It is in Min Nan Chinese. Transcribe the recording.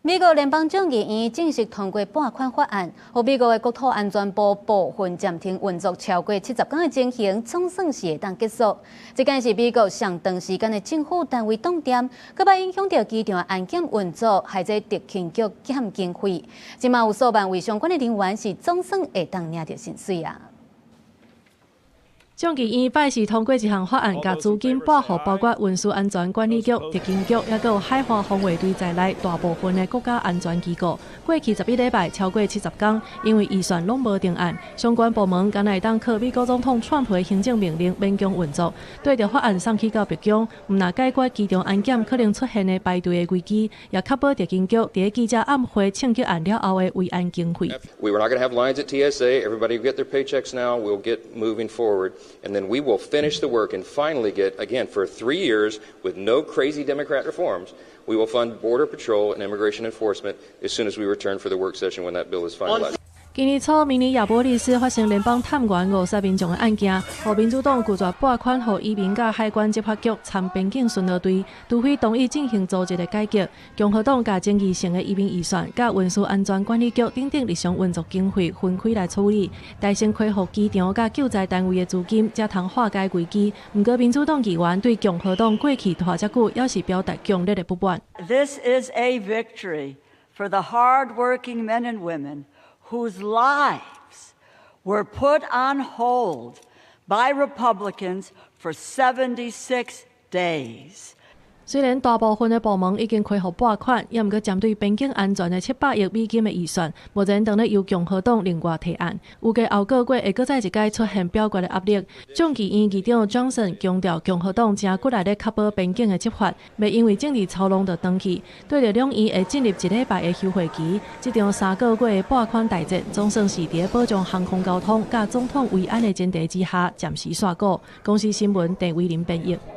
美國聯邦眾議院正式通過撥款法案，予美國的國土安全部部分暫停運作超過70天的情形，總算是會當結束。這擺是美國上長時間的政府單位凍電，閣擺影響著機場安檢運作，害這特勤局減經費。這馬有數萬位相關的人員是總算會當領著薪水啊！眾議院拜四通過一項法案，共資金撥予包括運輸安全管理局、特勤局，抑閣有海岸防衛隊在內大部分的國家安全機構。過去11禮拜超過70工，因為預算攏無定案，相關部門敢若會當靠美國總統川普的行政命令勉強運作。對著法案送去到白宮，毋但解決機場安檢可能出現的排隊的危機，也確保特勤局佇記者暗會槍擊案了後的維安經費。 We were not going to have lines at TSA. Everybody will get their paychecks now. We'll get moving forward. And then we will finish the work and finally get, again, for 3 years with no crazy Democrat reforms, we will fund Border Patrol and immigration enforcement as soon as we return for the work session when that bill is finalized. 今年初，明尼亞波利斯發生聯邦探員誤殺民眾的案件，予民主黨拒絕撥款予移民佮海關執法局參邊境巡邏隊，除非同意進行組織的改革。共和黨共爭議性的移民預算、佮運輸安全管理局等等日常運作經費分開來處理，代先恢復機場佮救災單位的資金，才通化解危機。毋過民主黨議員對共和黨過去拖遮久，猶是表達強烈的不滿。 This is a victory for the hardworking men and women whose lives were put on hold by Republicans for 76 days. 雖然大部分的部門已經恢復撥款，也毋過針對邊境安全的700億美金的預算，目前當咧由共和黨另外提案，預計後個月會閣再一擺出現表決的壓力。眾議院議長 Johnson 強調，共和黨誠骨力咧確保邊境的執法，袂因為政治操弄就轉去。對著兩院會進入一禮拜的休會期，這場3個月的撥款大戰，總算是佇保障航空交通佮總統維安的前提之下，暫時煞鼓。公視新聞鄧偉林編譯。